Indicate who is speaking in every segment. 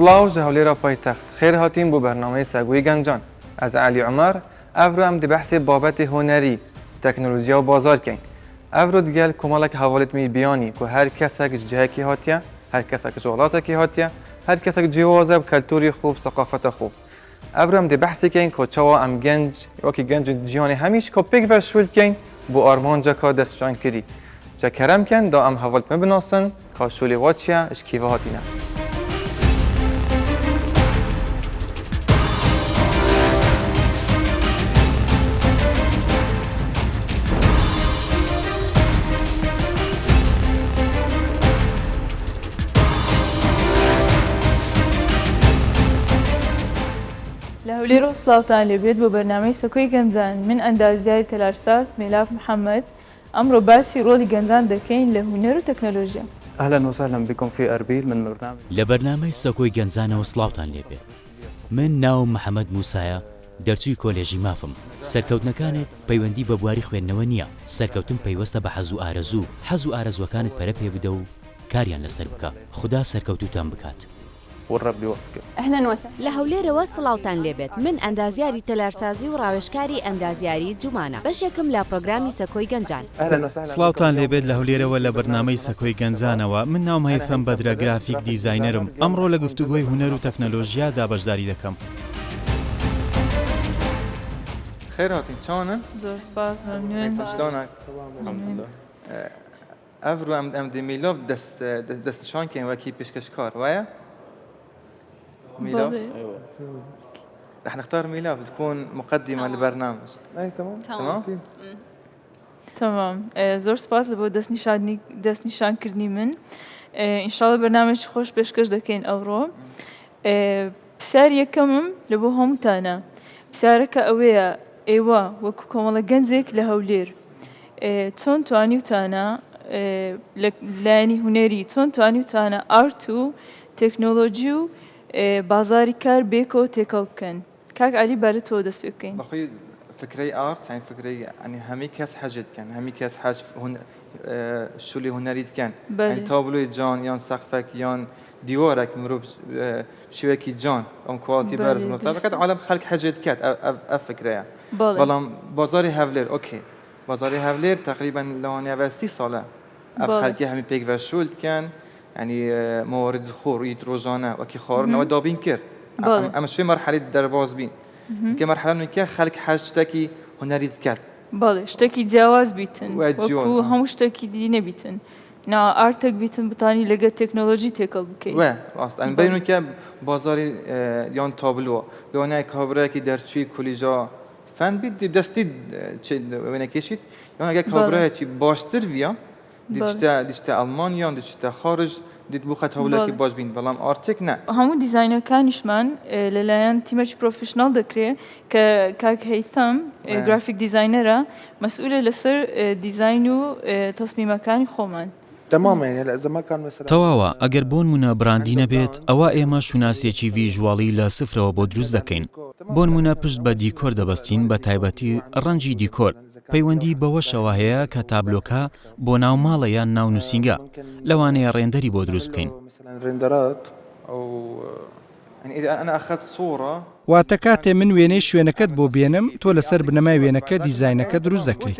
Speaker 1: سڵاو ji Hewlêra paytext. Xêr hatîn bo bernameyê Segoyê Gencan. Ez Elî Omer, evro em dê behsê babetê hunerî, teknolojiya û bazar kein. Evro digel komelek hevalêt min biyanî ku her kesek ji cihekê hatiye, her kesek ji welatekê hatiye, her kesek cêwaz e bi keltûrê xwe, bi seqafeta xwe. Evro em dê behsê kein ku çawa em genc wekî gencên cîhanê hemî ji ka pêkve şûl kein bo armanceka destşankirî. Ji kerem ken da em hevalêt me binasin ka şûlê wa çi ye, ji kê ve hatîne.
Speaker 2: لە هەولێرەوە سڵاوتان لێبێت بۆ بەرنامەی سەکۆی گەنجان، من ئەندازیاری تەلارساز مێلاف محەمەد، ئەمڕۆ باسی ڕۆڵی گەنجان دەکەین لە هونەر و تەکنەلۆژیا.
Speaker 3: اهلا وسهلا بكم في اربيل من برنامج.
Speaker 4: لە بەرنامەی سەکۆی گەنجانەوە سڵاوتان لێبێ من ناوم محەمەد موسایە دەرچووی کۆلێژی مافم سەرکەوتنەکانت پەیوەندی بە بواری خوێندنەوە نییە سەرکەوتن پەیوەستە بە حەز و ئارەزوو حەز و ئارەزووەکانت پەرە پێ بدە و کاریان لەسەر بکە خودا سەرکەوتووتان بکات.
Speaker 3: والرب يوفقك.
Speaker 5: لە هەولێرەوە سڵاوتان لێبێت من ئەندازیاری تەلارسازی و ڕاوێژکاری ئەندازیاری جومانە بەشێکم لە پڕۆگرامی سەکۆی گەنجان.
Speaker 6: سڵاوتان لێبێت لە هەولێرەوە لە بەرنامەی سەکۆی گەنجانەوە من ناوم هەیثەم بەدرە گرافیک دیزاینەرم ئەمڕۆ لە گفتوگۆی هونەر و تەکنەلۆژیادا بەشداری دەکەم.
Speaker 1: خێر هاتین چۆنن؟
Speaker 2: زۆر سپاس ممنون.
Speaker 1: شلونك؟ ئەڤرو ئەم ئەم دێ میلۆڤ دەست دەستنیشان کەین وەکی پێشکەشکار وایە؟ ميلاف رح نختار ميلاف تكون مقدمة للبرنامج
Speaker 7: اي تمام
Speaker 1: تمام
Speaker 2: تمام زۆر سپاس لە بۆ دەستنیشانی دەستنیشانکردنی من ئینشاڵە بەرنامەی خۆش پێشکەش دەکەین ئەوڕۆ پرسیاری یەکەمم لە بۆ هەمووتانە پرسیارەکە ئەوەیە ئێوە وەکو کۆمەڵە گەنجێک لە هەولێر چۆن توانیوتانە لە لایەنی هونەری چۆن توانیوتانە art و تەکنۆلۆجی و بازاری کار بێکەوە تێکەڵ بکەن کاک عەلی با لە تۆوە دەست پێ بکەین.
Speaker 1: بەخۆی فکرەی art یانی فکرەی یانی هەمی کەس حەجێ دکەن هەمی کەس حەج هون شولی هونەری دکەن یانی تابلۆی جان یان سەقفەک یان دیوارەک مرۆڤ شێوەیەکی جان ئەم quality بەرز مرۆڤ دەکات عالم خەلک حەجێ دکات ئەف فکرەیە بەڵام بازاری هەولێر okay بازاری هەولێر تقریبا لەوانەیە بە سی ساڵە ئەف خەلکی هەمی پێکڤە شول دکەن یعنی موارد خۆر یت ڕۆژانە وەکی خواردنەوە دابین کرد ئەمە شوێ مەرحەلەی دەرباز بین کە مەرحەلە نوکە خەلک حەز شتێکی هونەری دکات
Speaker 2: بەڵێ شتێکی جیاواز بیتن وەکو هەموو شتێکی دی نەبیتن نا art ێک بیتن بتانی لەگە تەکنۆلۆژی تێکەڵ بکەی.
Speaker 1: وە ڕاست ئەم بەینو کە بازاری یان تابلوە لەوانەیە کابرایەکی دەرچووی کۆلیژا فەن بیت دەستی وێنەکێشیت یان ئەگەر کابرایەکی باشتر ڤە دیچتە دیچتە ئەڵمانیا دیچتە خارج دیت بوو خەت هەولێکی باش بین بەڵام art ێک نا.
Speaker 2: هەموو دیزاینەکانیشمان لەلایەن تیمێکی professional دەکرێ کە کاک هەیثەم graphic designer ە مەسئولە لەسەر دیزاین و تەسمیمەکانی خۆمان.
Speaker 6: تەواوە، ئەگەر بۆنمونە براندی نەبێت، ئەوا ئێمە شوناسێکی visual ی لە سفرەوە بۆ دروست دەکەین. بۆنمونە پشت بە دیکۆر دەبەستین بەتایبەتی ڕەنگی دیکۆر، پەیوەندی بەوەشەوە هەیە کە تابلۆکە بۆ ناو ماڵە یان ناو نووسینگە، لەوانەیە render ی بۆ دروست بکەین.
Speaker 8: واتە کاتێ من وێنەی شوێنەکەت بۆ بێنم، تۆ لەسەر بنەمای وێنەکە دیزاینەکە دروست دەکەی.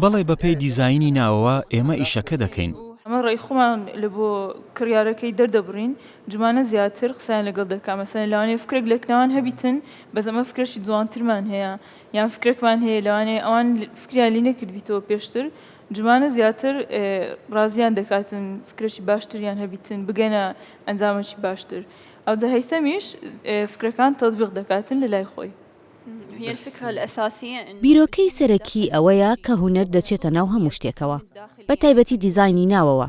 Speaker 6: بەڵێ بەپێی دیزاینی ناوەوە ئێمە ئیشەکە دەکەین.
Speaker 2: ئەمە ڕای خۆمان لە بۆ کڕیارەکەی دەردەبڕین، جومانە زیاتر قسەیان لەگەڵ دەکا، مەسەلەن لەوانەیە فکرێک لە کناوان هەبیتن، بەس ئەمە فکرەشی جوانترمان هەیە، یان فکرەکمان هەیە لەوانەیە ئەوان فکریان لی نەکردبیتەوە پێشتر، جومانە زیاتر ڕازیان دەکاتن فکرەکی باشتریان هەبیتن بگەنە ئەنجامەکی باشتر ئەوجا هەیثەمیش فکرەکان تەتبیق دەکاتن لە لای خۆی.
Speaker 5: بیرۆکەی سەرەکی ئەوەیە کە هونەر دەچێتە ناو هەموو شتێکەوە، بە تایبەتی دیزاینی ناوەوە.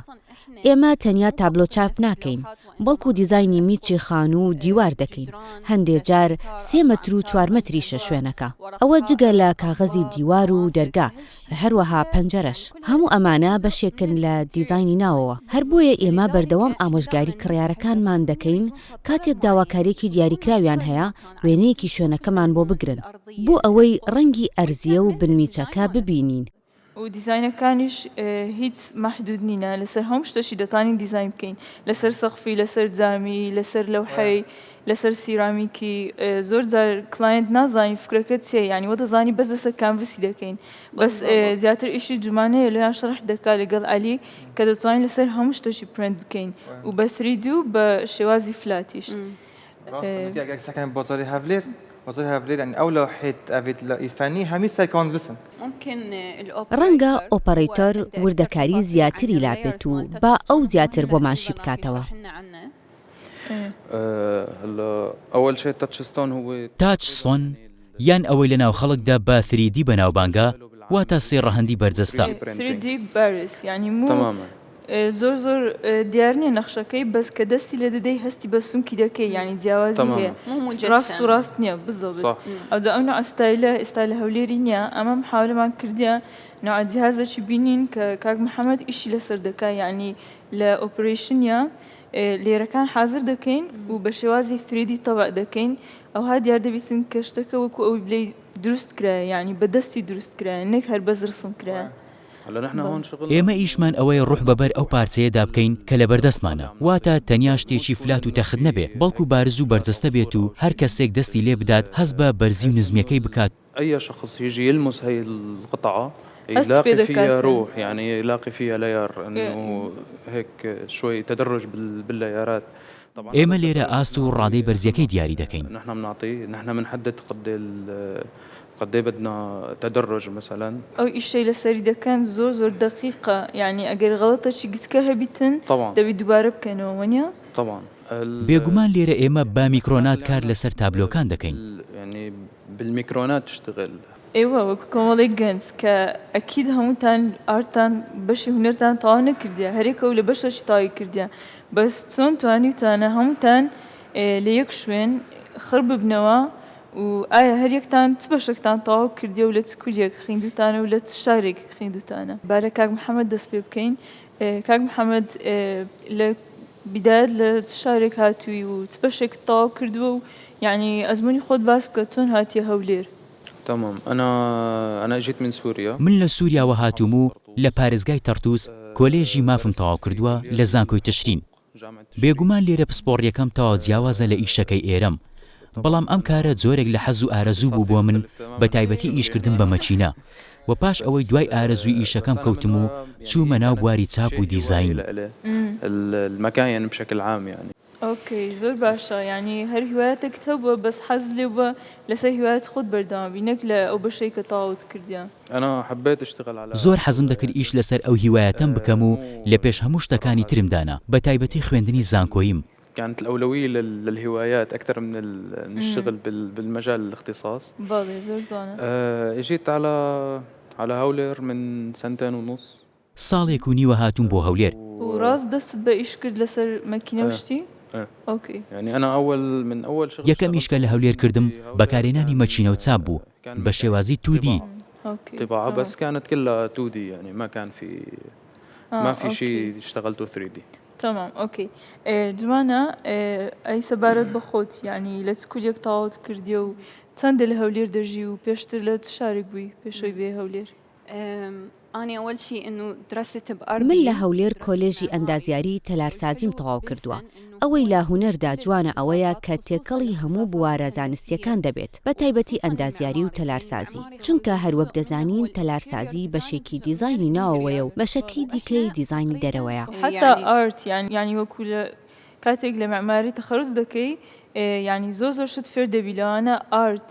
Speaker 5: ئێمە تەنیا تابلۆ چاپ ناکەین، بەڵکو دیزاینی میچی خانوو و دیوار دەکەین، هەندێ جار سێ مەتر و چوار مەتریشە شوێنەکە. ئەوە جگە لە کاغەزی دیوار و دەرگا، هەروەها پەنجەرەش. هەموو ئەمانە بەشێکن لە دیزاینی ناوەوە. هەر بۆیە ئێمە بەردەوام ئامۆژگاری کڕیارەکانمان دەکەین کاتێک داواکارییەکی دیاریکراویان هەیە، وێنەیەکی شوێنەکەمان بۆ بگرن، بۆ ئەوەی ڕەنگی ئەرزییە و بنمیچەکە ببینین.
Speaker 2: و دیزاینەکانیش هیچ مەحدود نینە لەسەر هەموو شتەشی دەتوانین دیزاین بکەین لەسەر سەقفی لەسەر جامی لەسەر لەوحەی لەسەر سیرامیکی زۆر جار client نازانی فکرەکە چیە یانی وە دەزانی بەس لەسەر کانڤسی دەکەین بەس زیاتر ئیشی جومانەیە لەیان شەرح دەکا لەگەڵ عەلی کە دەتوانین لەسەر هەموو شتەشی پرێنت بکەین و بە 3D و بە شێوازی flat یش.
Speaker 1: ڕاستە بازاری هەولێر بازاری هەولێر یانی ئەو لەوحێت ئەڤێت لە فەنی هەمی سەر کانڤسن.
Speaker 5: ڕەنگە operator وردەکاری زیاتری لابێت و با ئەو زیاتر بۆمان شی بکاتەوە.
Speaker 4: touch stone یان ئەوەی لەناو خەڵکدا بە 3D بەناوبانگە، واتە سێ ڕەهەندی بەرجەستە.
Speaker 2: زۆر زۆر دیار نیە نەخشەکەی بەس کە دەستی لێ دەدەی هەستی بە سمکی دەکەی یانی جیاوازی هەیە ڕاست و ڕاست نیە بزەبت ئەوجا ئەو نوعە ستایلە ئێستا لە هەولێری نیە ئەمە محاولەمان کردیە نوعە جیهازێکی بینین کە کاک محەمەد ئیشی لەسەر دەکا یانی لە operation ە layer ەکان حازر دەکەین و بە شێوازی 3D تەبع دەکەین ئەوها دیار دەبیتن کە شتەکە وەکو ئەوی بلێی دروست کرایە یانی بە دەستی دروست کرایە نەک هەر بەس ڕسم کرایە.
Speaker 4: ئێمە ئیشمان ئەوەیە ڕوح بەبەر ئەو پارچەیەدا بکەین کە لەبەردەستمانە، واتە تەنیا شتێکی flat و تەخت نەبێ، بەڵکو بارز و بەرجەستە بێت و هەر کەسێک دەستی لێ بدات هەست بە بەرزی و نزمییەکەی بکات.
Speaker 2: هەست پێ دەکاتن.
Speaker 4: ئێمە لێرە ئاست و ڕادەی بەرزییەکەی دیاری دەکەین.
Speaker 3: قدێ بدنا تدرج مثلا.
Speaker 2: ئەو ئیشەی لەسەری دەکەن زۆر زۆر دەقیقە یانی ئەگەر غەڵەتەکی گچکە هەبیتن
Speaker 3: طبعا.
Speaker 2: دەبی دوبارە بکەنەوە وەنیە؟
Speaker 3: طبعا.
Speaker 4: بێگومان لێرە ئێمە بە میکرۆنات کار لەسەر تابلۆکان دەکەین.
Speaker 3: یانی بالمیکرۆنات تشتغل.
Speaker 2: ئێوە وەکو کۆمەڵێک گەنج کە ئەکید هەمووتان ئارتان بەشی هونەرتان تەواو نەکردیە هەریەکەو لە بەشەکی تەواوی کردیە بەس چۆن توانیوتانە هەمووتان لە یەک شوێن خڕ ببنەوە و ئایا هەریەکتان چ بەشەکتان تەواو کردیە و لە چ کولیەک خیندوتانە و لە چ شارێک خیندوتانە؟ با لە کاک محەمەد دەست پێ بکەین. کاک محەمەد لە بیدایەت لە چ شارێک هاتووی و چ بەشێکت تەواو کردووە و یانی ئەزموونی خۆت باس بکە چۆن هاتیە هەولێر؟
Speaker 3: تمام انا انا اجيت من سوريا.
Speaker 4: من لە سوریاوە هاتووم و لە پارێزگای تەڕتوس کۆلێژی مافم تەواو کردووە لە زانکۆی تشرین. بێگومان لێرە پسپۆڕیەکەم تەواو جیاوازە لە ئیشەکەی ئێرەم، بەڵام ئەم کارە جۆرێک لە حەز و ئارەزوو بوو بۆ من بەتایبەتی ئیشکردن بە مەکینە و پاش ئەوەی دوای ئارەزووی ئیشەکەم کەوتم و چوومە ناو بواری چاپ و دیزاین.
Speaker 2: ئۆکەی زۆر باشە یانی هەر هیوایەتێکت هەبووە بەس حەزت لێ بووە لەسەر هیوایەتی خۆت بەردەوام بی نەک لە ئەو بەشەی کە تەواوت کردیە.
Speaker 4: زۆر حەزم دەکرد ئیش لەسەر ئەو هیوایەتەم بکەم و لە پێش هەموو شتەکانی ترم دانا بەتایبەتی خوێندنی زانکۆییم.
Speaker 2: بەڵێ زۆر جوانە.
Speaker 4: ساڵێک و نیوە هاتووم بۆ هەولێر.
Speaker 2: و ڕاست دەستت بە ئیش کرد لەسەر مەکینە و شتی؟ ئۆکەی.
Speaker 4: یەکەم ئیش کە لە هەولێر کردم بەکارهێنانی مەکینە و چاپ بوو بە شێوازی 2D.
Speaker 2: تەمام okay. جوانە ئەی سەبارەت بە خۆت یانی لە چ کولیەک تەواوت کردیە و چەندە لە هەولێر دەژی و پێشتر لە چ شارێک بووی پێش ئەوەی بێیە هەولێر؟
Speaker 5: من لە هەولێر کۆلێژی ئەندازیاری تەلارسازیم تەواو کردووە، ئەوەی لە هونەردا جوانە ئەوەیە کە تێکەڵی هەموو بوارە زانستییەکان دەبێت، بە تایبەتی ئەندازیاری و تەلارسازی، چونکە هەروەک دەزانین تەلارسازی بەشێکی دیزاینی ناوەوەیە و بەشەکەی دیکەی دیزاینی دەرەوەیە.
Speaker 2: حەتا art یانی وەکو لە کاتێک لە معماری تەخەروج دەکەی یانی زۆر زۆر شت فێر دەبی لەوانە art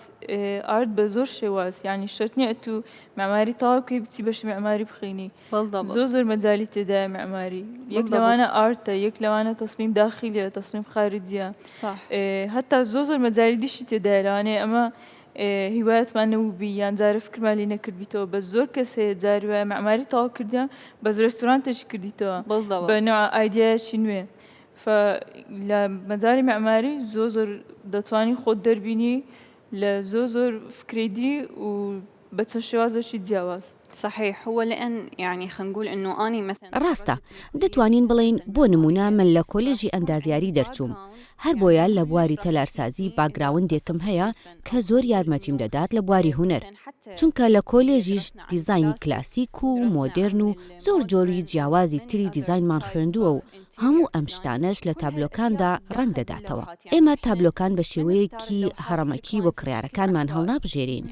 Speaker 2: art بە زۆر شێواز یانی شەرت نییە ئەتوو معماری تەواو بکەی بچی بەشی معماری بخوێنی زۆر زۆر مەجالی تێدایە معماری یەک لەوانە art ە یەک لەوانە تصمیم داخلیە تصمیم خارجیە هەتا زۆر زۆر مەجالی دیشی تێدایە لەوانەیە ئەمە هیوایەتمان نەبووبی یان جارێ فکرمان لێ نەکردبیتەوە بەس زۆر کەس هەیە جاری وایە معماری تەواو کردیە بەس ڕێستورانتێکی کردیتەوە بە نوع ئایدیایەکی نوێ ف لە مەجالی معماری زۆر زۆر دەتوانی خۆت دەربینی لە زۆر زۆر فکرەی دی و. بە چەند شێوازێکی جیاواز.
Speaker 7: صحیح هو لان یعنی خنقول انو اني مثلا
Speaker 5: ڕاستە، دەتوانین بڵێین بۆ نموونە من لە کۆلێژی ئەندازیاری دەرچووم، هەر بۆیە لە بواری تەلارسازی باکگراوندێکم هەیە کە زۆر یارمەتیم دەدات لە بواری هونەر، چونکە لە کۆلێژیش دیزاینی کلاسیک و مۆدێرن و زۆر جۆری جیاوازی تری دیزاینمان خوێندووە و هەموو ئەم شتانەش لە تابلۆکاندا ڕەنگ دەداتەوە. ئێمە تابلۆکان بە شێوەیەکی هەڕەمەکی بۆ کڕیارەکانمان هەڵنابژێرین.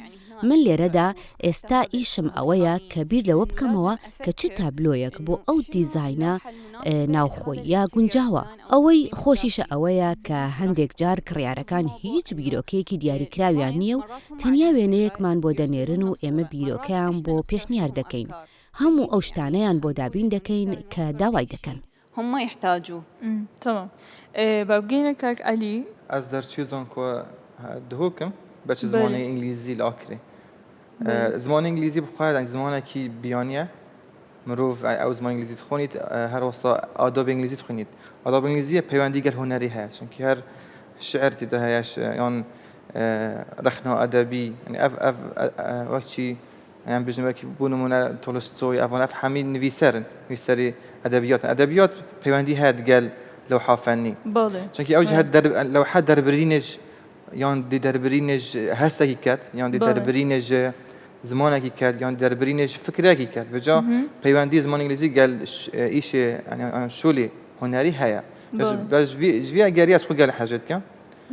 Speaker 5: من لێرەدا ئێستا ئیشم ئەوەیە کە بیر لەوە بکەمەوە کە چ تابلۆیەک بۆ ئەو دیزاینە ناوخۆییە گونجاوە. ئەوەی خۆشیشە ئەوەیە کە هەندێک جار کڕیارەکان هیچ بیرۆکەیەکی دیاریکراویان نییە و تەنیا وێنەیەکمان بۆ دەنێرن و ئێمە بیرۆکەیان بۆ پێشنیار دەکەین. هەموو ئەو شتانەیان بۆ دابین دەکەین کە داوای دەکەن.
Speaker 7: هم يحتاجوه.
Speaker 2: تمام با بگەینە کاک عەلی.
Speaker 1: ئەز دەرچووی زانکۆ دهۆکم بەچ زمانی ئینگلیزی لە ئاکرێ. زمانی ئینگلیزی بخوایە یانی زمانێکی بیانیە مرۆڤ ئەو زمان ئینگلیزی تخۆنیت هەروەسا ئاداب ئینگلیزی تخوێنیت ئاداب ئینگلیزیە پەیوەندی گەل هونەری هەیە چونکی هەر شعر تێدا هەیە یان ڕەخنە ئەدەبی یانی ئەڤ ئەڤ وەک چی یان بژن وەکی بۆ نمونە تۆلستۆی ئەڤان ئەف حەمی نویسەرن نویسەری ئەدەبیاتن ئەدەبیات پەیوەندی هەیە گەل لەوحا فەنی
Speaker 2: بەڵێ
Speaker 1: چونکی ئەو جهت دەر لەوحا دەربرینێژ یان دی دەربرینێژ هەستێکی کەت یان دی
Speaker 2: بەڵێ
Speaker 1: دەربرینێژ زمانێکی کەت یان دەربرینێژ فکرێکی کەت بجا پەیوەندی زمان ئینگلیزی گەل ئیشێ یان شولی هونەری هەیە
Speaker 2: بەڵێ
Speaker 1: بەس ژ ڤی ئەگەری ئەز خو گەل حەژێ دکەم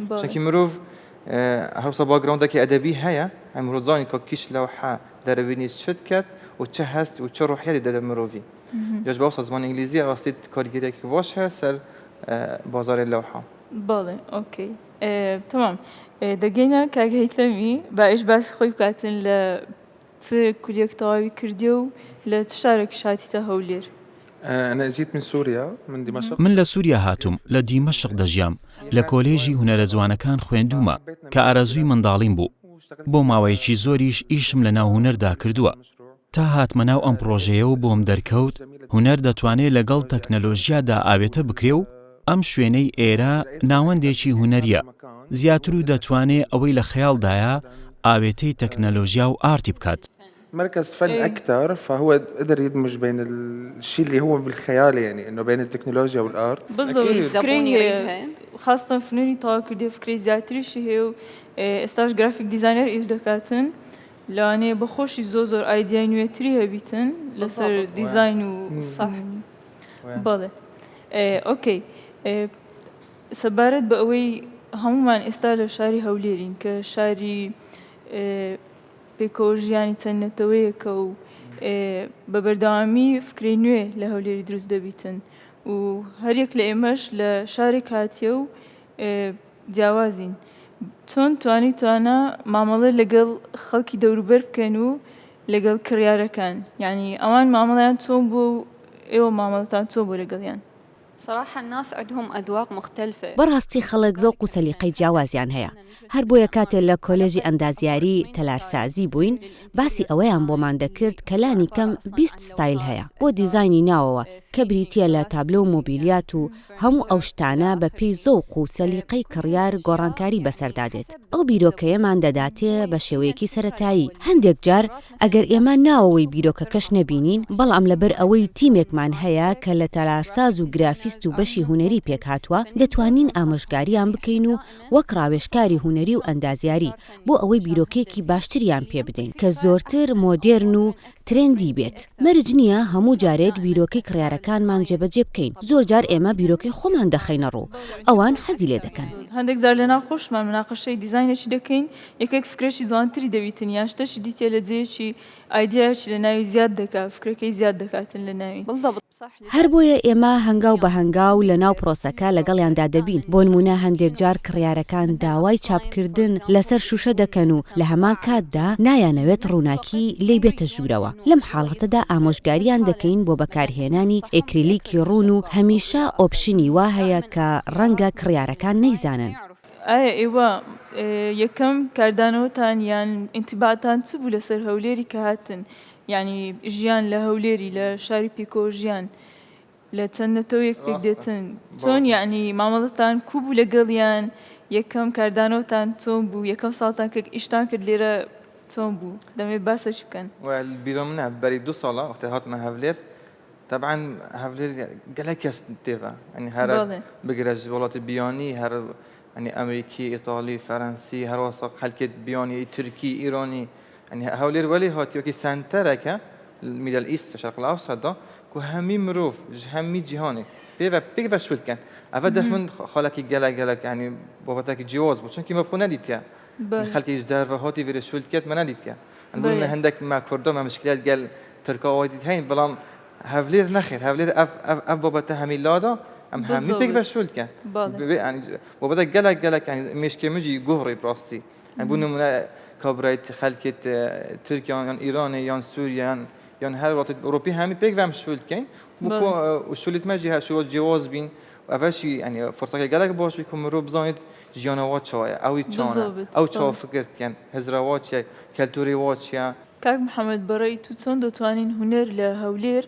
Speaker 2: بەڵێ
Speaker 1: چونکی مرۆڤ هەروسا باکگراوندێکی ئەدەبی هەیە ئەم مرۆڤ زانی کە کیش لەوحە دەربینی چ دکەت و چ هەست و چ ڕۆحیەتی دەدە مرۆڤی جاش بەوسا زمان ئینگلیزی ڕاستی کاریگەریەکی باش هەیە سەر بازارێ لەوحە.
Speaker 2: بەڵێ okay تەمام دەگەینە کاک هەیثەمی با ئیش باسی خۆی بکاتن لە چ کولیەک تەواوی کردیە و لە چ شارێکیش هاتیتە هەولێر؟
Speaker 9: انا اجيت من سوريا من دمشق.
Speaker 6: من لە سوریا هاتووم، لە دیمەشق دەژیام، لە کۆلێژی هونەرە جوانەکان خوێندوومە، کە ئارەزووی منداڵیم بوو. بۆ ماوەیەکی زۆریش ئیشم لە ناو هونەردا کردووە. تا هاتمە ناو ئەم پڕۆژەیە و بۆم دەرکەوت هونەر دەتوانێ لەگەڵ تەکنەلۆژیادا ئاوێتە بکرێ و ئەم شوێنەی ئێرە ناوەندێکی هونەرییە زیاتر و دەتوانێ ئەوەی لە خەیاڵدایە ئاوێتەی تەکنەلۆژیا و ئارتی بکات.
Speaker 9: مركز فن اكتر فهو قدر يدمج بين الشيء اللي هو بالخيال يعني انه بين التكنولوجيا وال art.
Speaker 2: بالضبط
Speaker 7: اكيد
Speaker 2: فکرەی
Speaker 7: الزبون
Speaker 2: هەیە
Speaker 7: يريدها.
Speaker 2: خاستن فنونی تەواو کردیە فکرەی زیاتریشی هەیە و ئێستاش graphic designer ئیش دەکاتن لەوانەیە بە خۆشی زۆر زۆر ئایدیای نوێتری هەبیتن لەسەر
Speaker 7: بالضبط.
Speaker 2: دیزاین و
Speaker 7: صح.
Speaker 2: فنونی. بەڵێ okay سەبارەت بە ئەوەی هەموومان ئێستا لە شاری هەولێرین کە شاری پێکەوە ژیانی چەند نەتەوەیەکە و بە بەردەوامی فکرەی نوێ لە هەولێری دروست دەبیتن و هەریەک لە ئێمەش لە شارێک هاتیە و جیاوازین چۆن توانیتوانە مامەڵە لەگەڵ خەڵکی دەوروبەر بکەن و لەگەڵ کڕیارەکان یعنی ئەوان مامەڵەیان چۆن بوو و ئێوە مامەڵەتان چۆن بوو لەگەڵیان؟
Speaker 7: صراحە الناس عندهم اذواق مختلفە.
Speaker 5: بەڕاستی خەڵک زەوق و سەلیقەی جیاوازیان هەیە، هەر بۆیە کاتێ لە کۆلێژی ئەندازیاری تەلارسازی بووین باسی ئەوەیان بۆمان دەکرد کە لانی کەم 20 ستایل هەیە بۆ دیزاینی ناوەوە کە بریتییە لە تابلۆ و مۆبیلیات و هەموو ئەو شتانە بە پێی زەوق و سەلیقەی کڕیار گۆڕانکاری بەسەردا دێت. ئەو بیرۆکەیەمان دەداتێ بە شێوەیەکی سەرەتایی. هەندێک جار ئەگەر ئێمە ناوەوەی بیرۆکەکەش نەبینین، بەڵام لەبەر ئەوەی تیمێکمان هەیە کە لە تەلارساز و گرافیست و بەشی هونەری پێکهاتووە، دەتوانین ئامۆژگارییان بکەین و وەک ڕاوێژکاری هونەری و ئەندازیاری بۆ ئەوەی بیرۆکەیەکی باشتریان پێ بدەین کە زۆرتر مۆدێرن و trendy بێت. مەرج نییە هەموو جارێک بیرۆکەی کڕیارەکانمان جێبەجێ بکەین، زۆر جار ئێمە بیرۆکەی خۆمان دەخەینە ڕوو، ئەوان حەزی لێ دەکەن.
Speaker 2: هەندێک جار لەناو خۆشمان مناقەشەی دیزاینێکی دەکەین، یەکێک فکرەکی جوانتری دەویتن یان شتەکی دیتیە لە جێیەکی ئایدیایەکی لە ناوی زیاد دەکا فکرەکەی زیاد دەکاتن لە ناوی.
Speaker 5: هەر بۆیە ئێمە هەنگاو بە هەنگاو لە ناو پرۆسەکە لەگەڵیاندا دەبین، بۆنموونە هەندێک جار کڕیارەکان داوای چاپکردن لەسەر شووشە دەکەن و لە هەمان کاتدا نایانەوێت ڕووناکی لێی بێتە ژوورەوە، لەم حاڵەتەدا ئامۆژگاریان دەکەین بۆ بەکارهێنانی ئێکریلیکی ڕوون و هەمیشە option ی وا هەیە کە ڕەنگە کڕیارەکان نەیزانن.
Speaker 2: ئایا ئێوە یەکەم کاردانەوەتان یان ئینتیباعتان چ بوو لەسەر هەولێری کە هاتن؟ یانی ژیان لە هەولێری لە شاری پیکۆ ژیان لە چەند نەتەوەیەک پێک دێتن چۆن یعنی مامەڵەتان کو بوو لەگەڵیان یەکەم کاردانەوەتان چۆن بوو یەکەم ساڵتان کە ئیشتان کرد لێرە؟ چۆن بوو دەمەوێت باسەکی بکەن.
Speaker 1: وە بیرۆ منە بەری دو ساڵە وەختێ هاتمە هەولێر تەبعەن هەولێر گەلەک کەس تێڤە یانی هەر بگرە ژ وڵاتی بیانی هەر یانی ئەمریکی ئیتالی فەرەنسی هەروەسا خەلکێت بیانی تورکی ئیرانی یانی هەولێر وەلی هاتی وەکی سەنتەرەکە Middle East شرق الاوسط دا کو هەمی مرۆڤ ژ هەمی جیهانێ پێڤە پێکڤە شول کەن ئەڤە دەف من خالەکی گەلەک گەلەک یانی بابەتەکی جیواز بوو چونکی مە بخۆ نەدیتیە خەلکی ژ دەرڤە هاتی ڤێرێ شول کەت مە نەدیتیە بۆ هەندێک مە کوردا مە مشکلات گەل ترکا وای دیت هەین بەڵام هەولێر نەخێر هەولێر ئەف ئەف ئەف بابەتە هەمی لادا ئەم هەمی پێکڤە شول کەن بابەتە گەلەک گەلەک یانی مێشکێ مجی گوڕی بڕاستی بۆ نمونە کابرایت خەلکێت تورکیا یان ئیرانێ یان سووریا یان یان هەر وڵاتێت ئەوروپی هەمی پێکڤە ئەم شول کەین شولت مەژی هەر شوڵ جیواز بین ئەڤەشی یانی فرسەکە گەلەک باش بی کو مرۆڤ بزانێت ژیانە وا چاوایە ئەوی چانە ئەو چاوە فکر دکەن هزرە وا چیە کەلتوری وا چیە.
Speaker 2: کاک محمد بەڕەی تو چۆن دەتوانین هونەر لە هەولێر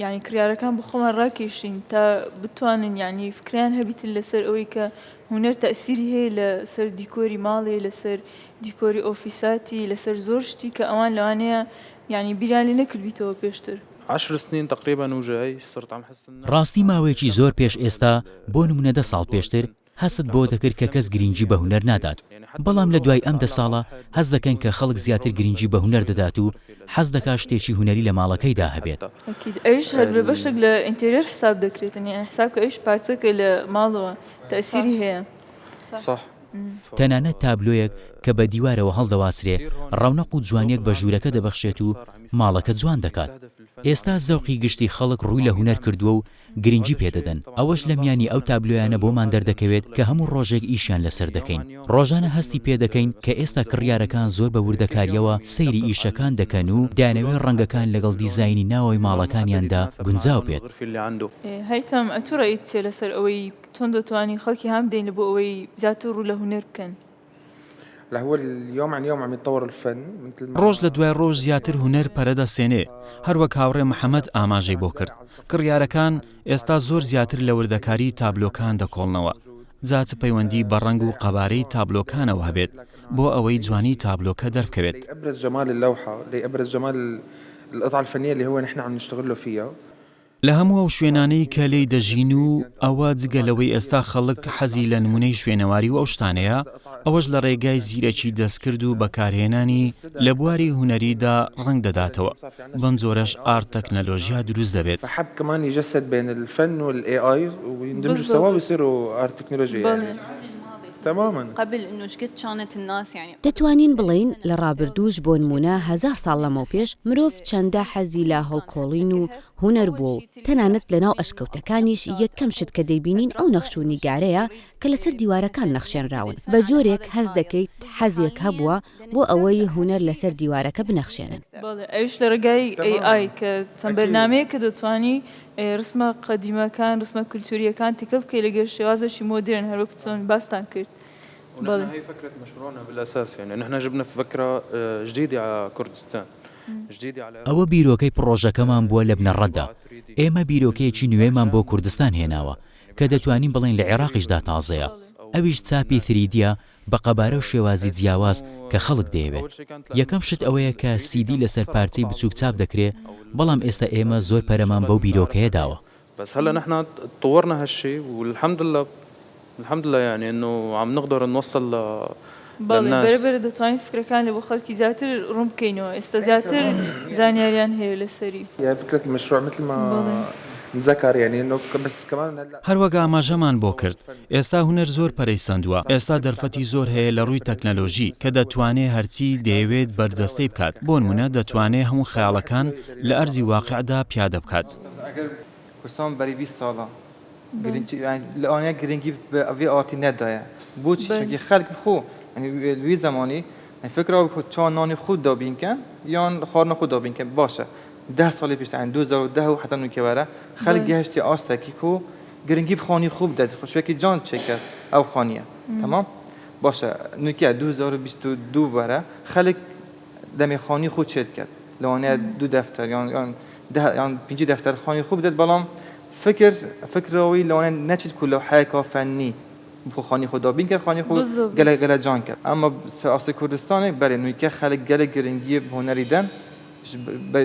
Speaker 2: یانی کڕیارەکان بۆ خۆمان ڕاکێشین تا بتوانن یانی فکرەیان هەبیتن لەسەر ئەوەی کە هونەر تەئسیری هەیە لە سەر دیکۆری ماڵێ لەسەر دیکۆری ئۆفیساتی لەسەر زۆر شتی کە ئەوان لەوانەیە یانی بیریان لێ نەکردبیتەوە پێشتر.
Speaker 3: عشر سنين تقريبا وجاي صرت عم حس الناس
Speaker 4: ڕاستی ماوەیەکی زۆر پێش ئێستا بۆ نمونە دە ساڵ پێشتر هەستت بۆ دەکرد کە کەس گرینگی بە هونەر نادات، بەڵام لە دوای ئەم دە ساڵە هەست دەکەن کە خەڵک زیاتر گرینگی بە هونەر دەدات و حەز دەکات شتێکی هونەری لە ماڵەکەیدا هەبێت.
Speaker 2: ئەکید ئەویش هەر بە بەشێک لە interior حساب دەکرێتن یانی حساب کە ئەویش پارچەکە لە ماڵەوە تەئسیری هەیە.
Speaker 4: تەنانەت تابلۆیەک کە بە دیوارەوە هەڵدەواسرێ ڕەونەق و جوانیەک بە ژوورەکە دەبەخشێت و ماڵەکە جوان دەکات. ئێستا زەوقی گشتی خەڵک ڕووی لە هونەر کردووە و گرنگی پێدەدەن، ئەوەش لە میانی ئەو تابلۆیانە بۆمان دەردەکەوێت کە هەموو ڕۆژێک ئیشیان لەسەر دەکەین. ڕۆژانە هەستی پێدەکەین کە ئێستا کڕیارەکان زۆر بە وردەکارییەوە سەیری ئیشەکان دەکەن و دەیانەوێت ڕەنگەکان لەگەڵ دیزاینی ناوەوەی ماڵەکانیاندا گونجاو بێت.
Speaker 2: هەیثەم، ئەتوو ڕەئیت چیە لەسەر ئەوەی چۆن دەتوانین خەڵکی هان بدەین لە بۆ ئەوەی زیاتر ڕوو لە هونەر بکەن؟
Speaker 6: ڕۆژ لە دوای ڕۆژ زیاتر هونەر پەرە دەستێنێ، هەروەک هاوڕێ محەمەد ئاماژەی بۆ کرد، کڕیارەکان ئێستا زۆر زیاتر لە وردەکاری تابلۆکان دەکۆڵنەوە، جا چ پەیوەندی بە ڕەنگ و قەبارەی تابلۆکانەوە هەبێت، بۆ ئەوەی جوانی تابلۆکە دەربکەوێت. لە هەموو ئەو شوێنانەی کە لێی دەژین و ئەوە جگە لەوەی ئێستا خەڵک حەزی لە نمونەی شوێنەواری و ئەو شتانەیە، ئەوەش لە ڕێگای زیرەکی دەستکرد و بەکارهێنانی لە بواری هونەریدا ڕەنگ دەداتەوە، بەم جۆرەش ئارت تەکنەلۆژیا دروست دەبێت.
Speaker 5: دەتوانین بڵێین لە ڕابردووش بۆنموونە هەزار ساڵ لەمەوپێش مرۆڤ چەندە حەزی لە هەڵکۆڵین و هونەر بووە و تەنانەت لەناو ئەشکەوتەکانیش یەکەم شت کە دەیبینین ئەو نەخش و نیگارەیە کە لەسەر دیوارەکان نەخشێنراون، بە جۆرێک هەست دەکەیت حەزێک هەبووە بۆ ئەوەی هونەر لەسەر دیوارەکە بنەخشێنن.
Speaker 2: بەڵێ ئەویش لە ڕێگای AI کە چەند بەرنامەیەک کە دەتوانی ڕسمە قەدیمەکان ڕسمە کولتورییەکان تێکەڵ بکەی لەگەل شێوازێکی مۆدێرن هەروەک چۆن باستان کرد.
Speaker 3: بەڵێ. ونحن هي فكرة مشروعنا بالأساس يعني نحن جبنا فكرة جديدة على كردستان
Speaker 4: ئەوە بیرۆکەی پڕۆژەکەمان بووە لە بنەڕەتدا، ئێمە بیرۆکەیەکی نوێمان بۆ کوردستان هێناوە کە دەتوانین بڵێین لە عێراقیشدا تازەیە، ئەویش چاپی تریدییە بە قەبارە و شێوازی جیاواز کە خەڵک دەیەوێت. یەکەم شت ئەوەیە کە سیدی لەسەر پارچەی بچووک چاپ دەکرێ، بەڵام ئێستا ئێمە زۆر پەرەمان بەو بیرۆکەیە داوە.
Speaker 3: بس هلا نحن طورنا هالشي والحمد لله الحمد لله يعني انه عم نقدر نوصل ل
Speaker 2: بەڵێ بەرە بەرە دەتوانین فکرەکان لە بۆ خەڵکی زیاتر ڕوون بکەینەوە ئێستا زیاتر زانیاریان هەیە لەسەری.
Speaker 9: فكرة المشروع مثل ما انذكر يعني انه بس كمان هلا.
Speaker 6: هەروەک ئاماژەمان بۆ کرد ئێستا هونەر زۆر پەرەی سەندووە، ئێستا دەرفەتی زۆر هەیە لە ڕووی تەکنەلۆژی کە دەتوانێ هەرچی دەیەوێت بەرجەستەی بکات، بۆنمونە دەتوانێ هەموو خەیاڵەکان لە ئەرزی واقیعدا پیادە بکات.
Speaker 1: ئەگەر کوردستان بەری 20 ساڵە لە گرنگی بە ئەڤی ئاتی نەدایە بۆچی چونکی خەلک خۆ وی زمانی فکر چا نانی خود دابین کەن یان خواردن خود دابین کەن باشە ده ساڵی پێش یان 2010 و حتا نوکە وەرە خەلک گەهشتی ئاستێکی کو گرنگی بخوانی خوب دەد خوشوێکی جان چێکرد ئەو خانیە تەمام باشە نوکە 2022 وەرە خەلک دەمێ خانی خود چێ دکەت لەوانەیە دوو دەفتەر یان یان ده یان پێنجی دەفتەر خانی خوب بدەت بەڵام فکر فکرەوەی لەوانەیە نەچیت کو لەوحەیەکا فەنی. بخۆ خانی خۆ دابین کە خانی خۆ گەلە گەلە جان کرد ئەمە ئاسی کوردستانی بەێ نویکە خەلک گەلە گرنگیە هونەری دەن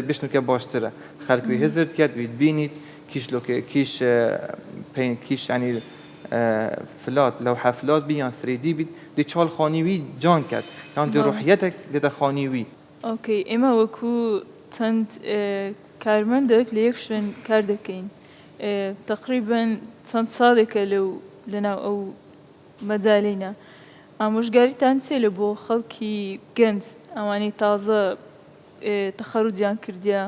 Speaker 1: بشنوکە باشترە خەلک وی هزر بکات وی بینیت کیش لۆکە کیش پین کیش ینی flat لەوحە flat بی یان 3D بیت دی چاڵ خانی وی جان کات یان دی ڕوحیەتێک دێتە خانی وی.
Speaker 2: okay ئێمە وەکو چەند کارمەندێک لە یەک شوێن کار دەکەین تەقریبەن چەند ساڵێکە لەو لەناو ئەو مەجالینە ئامۆژگاریتان چیە لە بۆ خەڵکی گەنج ئەوانەی تازە تەخەروجیان کردیە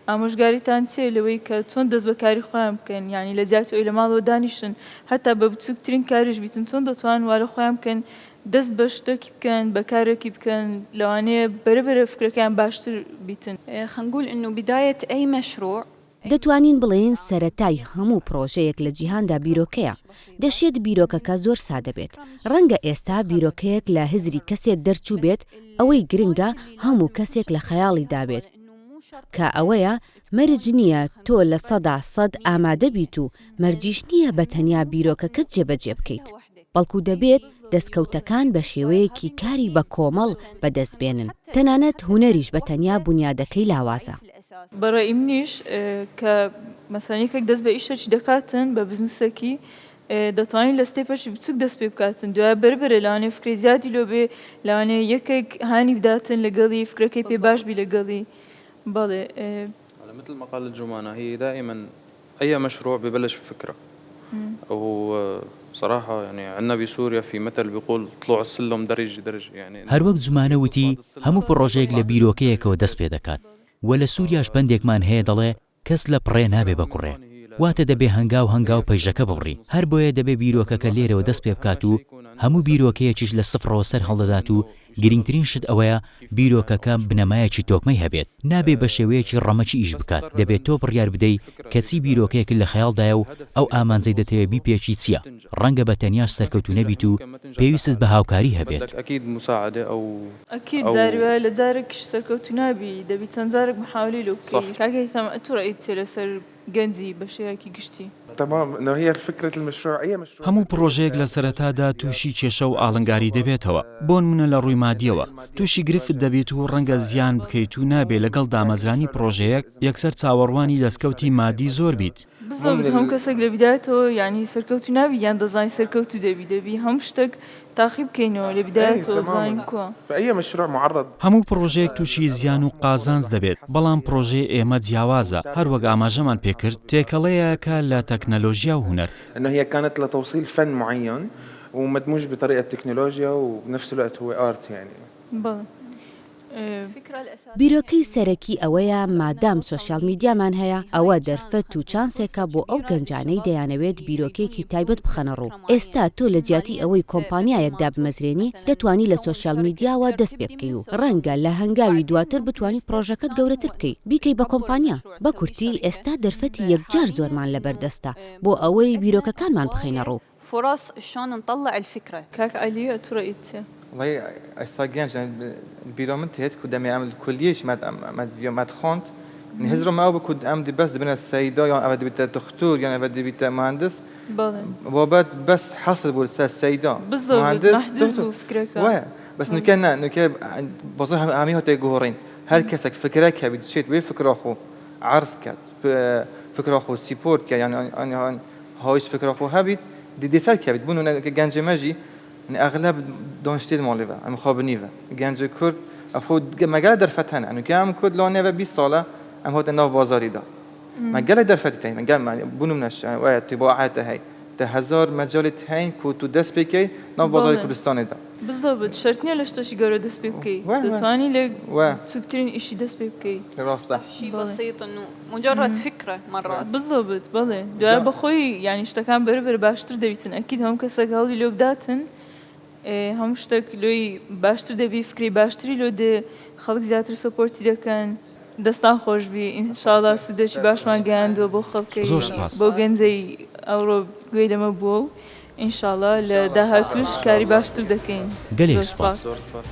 Speaker 2: ئامۆژگاریتان چیە لەوەی کە چۆن دەست بە کاری خۆیان بکەن یانی لە جیاتی ئەوی لە ماڵەوە دانیشن هەتا بە بچووکترین کاریش بیتن چۆن دەتوان وا لە خۆیان بکەن دەست بە شتێکی بکەن بە کارێکی بکەن لەوانەیە بەرە بەرە فکرەکەیان باشتر بیتن.
Speaker 7: خنقول انه بداية اي مشروع.
Speaker 5: دەتوانین بڵێین سەرەتای هەموو پڕۆژەیەک لە جیهاندا بیرۆکەیە، دەشێت بیرۆکەکە زۆر سادە بێت، ڕەنگە ئێستا بیرۆکەیەک لە هزری کەسێک دەرچووبێت، ئەوەی گرنگە هەموو کەسێک لە خەیاڵیدا بێت، کە ئەوەیە مەرج نییە تۆ 100% ئامادە بیت و مەرجیش نییە بە تەنیا بیرۆکەکەت جێبەجێ بکەیت، بەڵکو دەبێت دەستکەوتەکان بە شێوەیەکی کاری بە کۆمەڵ بەدەست بێنن، تەنانەت هونەریش بە تەنیا بونیادەکەی لاوازە.
Speaker 2: بە ڕەئی منیش کە مەسەلەن یەکێک دەست بە ئیشەکی دەکاتن بە بزنسەکی دەتوانین لە step ەکی بچوک دەست پێ بکاتن دوای بەربەرە لەوانەیە فکرەی زیادی لۆ بێ لەوانەیە یەکێک هانی بداتن لەگەڵی فکرەکەی پێ باش بی لەگەڵی بەڵێ.
Speaker 3: مثل ما قالت جمانة هي دائما أي مشروع ببلش بفكرة وصراحة يعني عندنا بسوريا في مثل بيقول طلوع السلم درجة درجة يعني
Speaker 4: هەروەک جومانە وتی هەموو پڕۆژەیەک لە بیرۆکەیەکەوە دەست پێ دەکات و لە سوریاش پەندێکمان هەیە دەڵێ کەس لە پڕێ نابێ بە کوڕێ واتە دەبێ هەنگاو هەنگاو پەیژەکە ببڕی هەربۆیە دەبێ بیرۆکەکە لێرەوە دەست پێ بکات و هەموو بیرۆکەیەکیش لە سفڕەوە سەر هەڵدەدات و گرینگترین شت ئەوەیە بیرۆکەکە بنەمایەکی تۆکمەی هەبێت، نابێ بە شێوەیەکی ڕەمەکی ئیش بکات، دەبێ تۆ بڕیار بدەی کە چی بیرۆکەیەکت لە خەیاڵدایە و ئەو ئامانجەی دەتەوێ بیپێکی چییە، ڕەنگە بە تەنیاش سەرکەوتوو نەبیت و پێویستت بە هاوکاری هەبێت.
Speaker 2: ئەکید جاری وایە لە جارێکیش سەرکەوتوو نابی، دەبی چەند جارێک محاولەی لۆ بکەی. کاک هەیسەم ئەتوو ڕەئیت چیە لەسەر گەنجی بە شێوەیەکی گشتی.
Speaker 6: هەموو پڕۆژەیەک لە سەرەتادا تووشی کێشە و ئاڵنگاری دەبێتەوە، بۆنمونە لە ڕووی مادییەوە تووشی گرفت دەبیت و ڕەنگە زیان بکەیت و نابێ لەگەڵ دامەزرانی پڕۆژەیەک یەکسەر چاوەڕوانی دەستکەوتی مادی زۆر بیت.
Speaker 2: بزەبت هەموو کەسێک لە بیدایەتەوە یانی سەرکەوتوو نابی یان دەزانی سەرکەوتوو دەبی دەبی هەموو شتێک تاقی بکەینەوە لە بیدایەتەوە بزانین کوا.
Speaker 6: هەموو پڕۆژەیەک تووشی زیان و قازانج دەبێت، بەڵام پڕۆژەی ئێمە جیاوازە، هەروەک ئاماژەمان پێکرد، تێکەڵەیەکە لە تەکنەلۆژیا و هونەر.
Speaker 5: بیرۆکەی سەرەکی ئەوەیە مادام سۆشیال میدیامان هەیە، ئەوە دەرفەت و چانسێکە بۆ ئەو گەنجانەی دەیانەوێت بیرۆکەیەکی تایبەت بخەنەڕوو. ئێستا تۆ لە جیاتی ئەوەی کۆمپانیایەک دابمەزرێنی، دەتوانی لە سۆشیال میدیاوە دەست پێ بکەی و ڕەنگە لە هەنگاوی دواتر بتوانی پڕۆژەکەت گەورەتر بکەی، بیکەی بە کۆمپانیا. بە کورتی ئێستا دەرفەتی یەکجار زۆرمان لەبەردەستە بۆ ئەوەی بیرۆکەکانمان بخەینەڕوو.
Speaker 7: فرص شلون نطلع الفكرة.
Speaker 2: کاک عەلی ئەتوو ڕەئیت چیە؟
Speaker 1: وەڵی ئێستا گەنج بیرا من تێت کو دەمێ ئەم کولیەش مەد مەد مەد خۆند هزرم ئەو بکو ئەم دی بەس دبنە سەیدا یان ئەوە دبیتە دختور یان ئەوە دبیتە مهندس
Speaker 2: بەڵێ
Speaker 1: بابەت بەس حەسر بوو سەر سەیدا
Speaker 2: بالضبط
Speaker 1: مهندس
Speaker 2: محدود
Speaker 1: دختور
Speaker 2: بوو فکرەکە
Speaker 1: وایە بەس نوکە نا نوکە بازار هەمی هاتێ گۆڕین هەر کەسێک فکرەک هەبی دچێت وێ فکرا خۆ عەرز کات فکرا خۆ support کە یان یان هاویش فکرا خۆ هەبیت دی دێ سەر کەویت بوون گەنج مەژی ئەغلب دانشتێت ماڵێ بە ئەم خابنی بە گەنج کورد ئەخۆ مەگەر دەرفەت هەن ئەنو کە ئەم کورد لانێ بە 20 ساڵە ئەم هاتە ناو بازاریدا مەگەلە دەرفەتی تەین مەگەل بوونم نەش وایە تیباعەتە هەی تە هەزار مەجالت هەین کو تو دەست پێکەی ناو بازاری
Speaker 2: بەڵێ
Speaker 1: کوردستانێدا
Speaker 2: بالضبط شەرت نییە لە شتەشی گەورە دەست پێ بکەی
Speaker 1: وە وە
Speaker 2: دەتوانی لە
Speaker 1: وە
Speaker 2: بچووکترین ئیشی دەست پێ بکەی
Speaker 1: ڕاستە
Speaker 7: صح شي
Speaker 2: بەڵێ
Speaker 7: بسيط انه مجرد فكرة مرات.
Speaker 2: بالضبط بەڵێ دوای
Speaker 1: جا
Speaker 2: بەخۆی یانی شتەکان بەرە بەرە باشتر دەبیتن ئەکید هەموو کەسێک هەوڵی لۆ بداتن هەموو شتێک لۆی باشتر دەبی فکری باشتری لۆ دێ خەڵک زیاتر support ی دەکەن. دەستان خۆشبی ان شاءاللە سودێکی باشمان گەیاندووە بۆ خەڵکەی
Speaker 6: زۆر سوپاس.
Speaker 2: بۆ گەنجەی ئەوڕۆ گوێی لەمە بووە و ان شاءاللە لە داهاتووش کاری باشتر دەکەین
Speaker 4: گەلێک
Speaker 2: زۆر
Speaker 4: سوپاس.
Speaker 2: سوپاس.